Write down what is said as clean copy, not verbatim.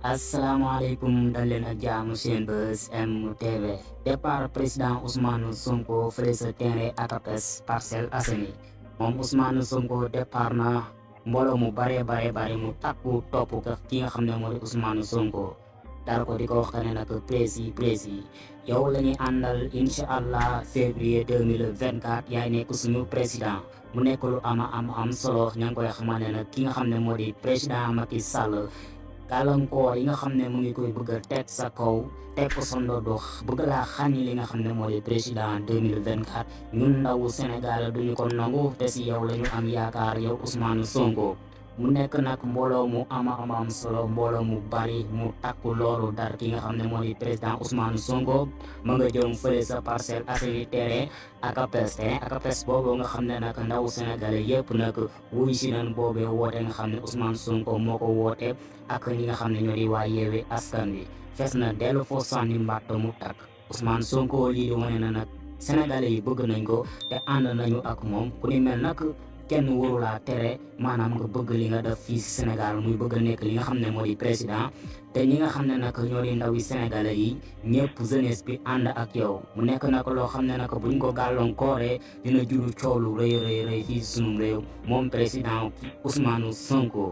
asalaamaaleykum dal leen ak jaamu seen Buzz M TV départ président Ousmane Sonko fële sa terrain ACAPES Parcelles Assainies moom Ousmane Sonko départ na mbooloo mu bare mu takku topp ka ki nga xam ne moo di Ousmane Sonko dara ko di ko wax ne nag prési yow la ñuy àndal incha allah février 2024 yaay nekk suñu président mu nekk lu am solo ña ngi koy xamal ne nag ki nga xam ne moo di président Macky Sall. gàllankoor yi nga xam ne mu ngi koy bëgg a teg sa kaw teg ko sa ndodd bëgg laa xañ li nga xam ne moo di président 2024 ñun ndawu Sénégal duñu ko nangu te si yow la ñu am yaakaar yow Ousmane Sonko mu nekk nag mbooloo mu am solo mbooloo mu bari mu takku loolu dar ki nga xam ne moo di président Ousmane Sonko ma nga jëm fële sa Parcelles Assainies terrain ACAPES boobu nga xam ne nag ndaw sénégalais yëpp nag wuy si nan boobee woote nga xam ne Ousmane Sonko moo ko woote ak ñi nga xam ne ñoo di waa Yewwi Askan Wi fees na dellu foo sànni mbàtt mu takk Ousmane Sonko lii di wane na nag sénégalais yi bëgg nañ ko te ànd nañu ak moom ku ni mel nag kenn warulaa tere maanaam nga bëgg li nga def fii si Sénégal muy bëgg a nekk li nga xam ne moo di président te ñi nga xam ne nag ñoo di ndaw yi sénégalais yi ñëpp jeunesse bi ànd ak yow mu nekk nag loo xam ne nag buñ ko gàllankooree dina juru coow lu rëy fii sunum réew moom président Ousmane Sonko.